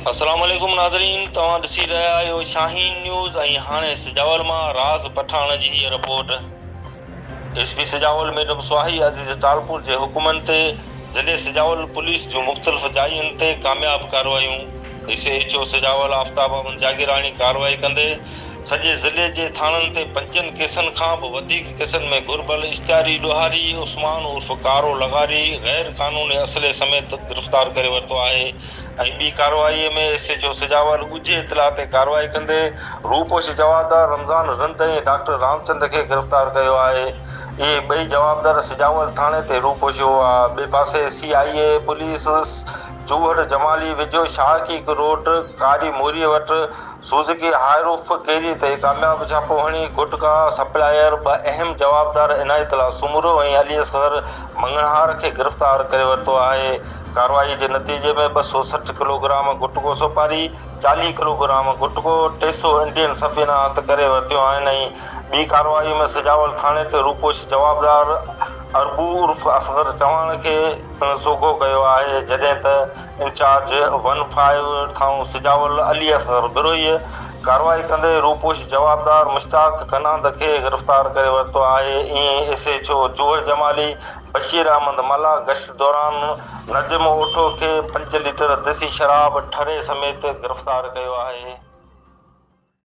السلام عليڪم ناظرين توهان ڏسي رهيا آهيو شاهين نيوز ۽ هاڻي سجاول مان راز پٺاڻ جي هيء report. S P Sujawal madam Suhai Aziz Talpur جي حڪمن تي ضلعي سجاول پوليس جون مختلف جاين تي ڪامياب ڪارروايون S H O Sujawal Aftab Ahmed Jagirani ڪارروائي ڪندي سڄي ضلعي جي ٿاڻن تي پنجن ڪيسن کان به وڌيڪ ڪيسن ۾ گهربل اشتهاري ڏوهاري عثمان عرف ڪارو لغاري غير قانوني اسلحي سميت گرفتار ڪري ورتو آهي ۽ ٻي ڪارروائي ۾ ايس ايڇ او سجاول ڳجهي اطلاع تي ڪارروائي ڪندي روپوش جوابدار رمضان رند ۽ ڊاڪٽر رامچند کي گرفتار ڪيو آهي اهي ٻئي جوابدار سجاول ٿاڻي تي روپوش هئا ٻئي پاسي سي آء اي پوليس چوهڙ جمالي ويجهو شاهه روڊ ڪاري موري وٽ سوزوڪي هاء روف ڪيري تي ڪامياب ڇاپو هڻي گٽڪا سپلائر ٻه اهم جوابدار عنايت الله سومرو ۽ علي اصغر مڱڻهار کي گرفتار ڪري ورتو آهي. ڪارروائي جي نتيجي ۾ 260 ڪلوگرام گٽڪو سوپاري، 40 ڪلوگرام گٽڪو، 300 انڊين سفينا هٿ ڪري ورتيون آهن ۽ ٻي ڪارروائي ۾ سجاول ٿاڻي تي روپوش جوابدار اربو عرف اصغر چوهاڻ کي پڻ سوگهو ڪيو آهي جڏهن ته incharge one five town Sujawal Ali Asghar بروهيء ڪارروائي ڪندي روپوش جوابدار مشتاق ڪناند کي گرفتار ڪري ورتو آهي ائين S H O Chohar Jamali Bashir Ahmed Mallah گشت دوران نجم اوٺو کي پنج ليٽر ديسي شراب ٺري سميت گرفتار ڪيو آهي.